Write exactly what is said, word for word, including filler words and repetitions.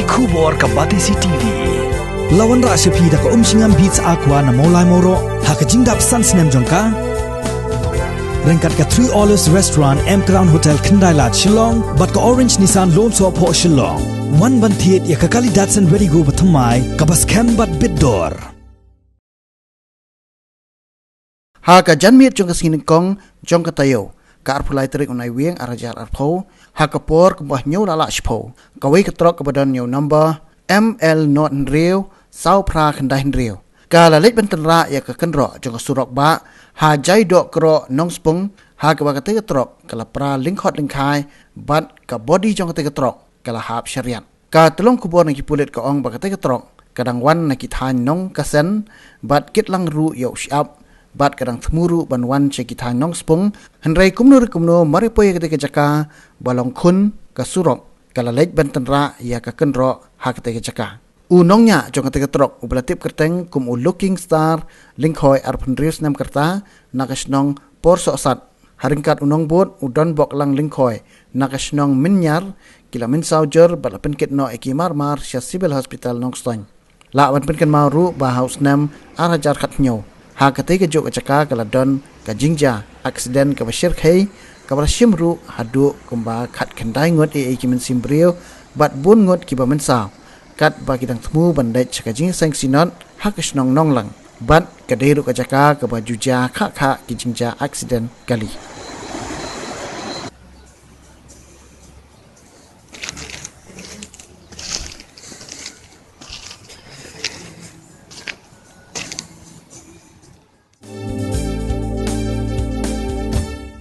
Khubor ka Batesi TV. La wanrah sha phi da ka Umshngam Beats Aqua na Mawlai Mawroh ha ka jingdap san snem jong ka. Ryngkat ka Three Olives Restaurant, M Crown Hotel, Khyndai Lad, Shillong, bad ka Orange Nissan Lone Soh Phoh Shillong. Wan ban thied ïa ka kali Datsun Redi-GO bathymmai kaba skhem bad bit dor. Ha ka janmiet jong ka sngi nyngkong jong ka taïew, ka arphew lai tarik u Naiwieng arhajar arphew, ha ka por kumba hynñiew la lah shiphew, kawei ka trok kaba don ïa u number M L not hynriew saw phra khyndai hynriew, ka la leit ban tynrah ïa ka kynroh jong ka surok bah ha Jaidoh Kroh Nongspung, ha kaba katei ka trok ka la pra lyngkhot lyngkhai bad ka body jong katei ka trok ka la hap shariat. Ka tyllong khubor na ki pulit ka ong ba katei ka trok ka dang wan na ki thaiñ Nongkasen bad kitlang ruh ïa u shyiap, bad ka dang thmu ruh ban wan sha ki thaiñ Nongspung, hynrei kumno ruh kumno mar ïa poi ïa katei ka jaka ba long khun ka surok, ka la leit ban tynrah ïa ka kynroh ha katei ka jaka. U nongñiah jong katei ka trok uba la tip kyrteng kum u Looking Star Lyngkhoi, arphew hynriew snem ka rta, na ka shnong Porsohsat, ha ryngkat u nongbud u Donboklang Lyngkhoi na ka shnong Mynñiar, ki la mynsaw jur bad la pynkit noh ïa ki marmar sha Civil Hospital Nongstoiñ. Lah ban pynkynmaw ruh ba ha u snem arhajar khathynñiew, ha katei kajuh ka jaka ka la don ka jingjia aksiden kaba shyrkhei, kaba la shim ruh haduh kumba khatkhyndai ngut ïa ki mynsiem briew bad bun ngut kiba mynsaw, katba ki dang thmu ban leit sha ka jingïaseng synod ha ka shnong Nonglang, bad ka dei ruh ka jaka kaba ju jia khah khah ki jingjia aksiden kali.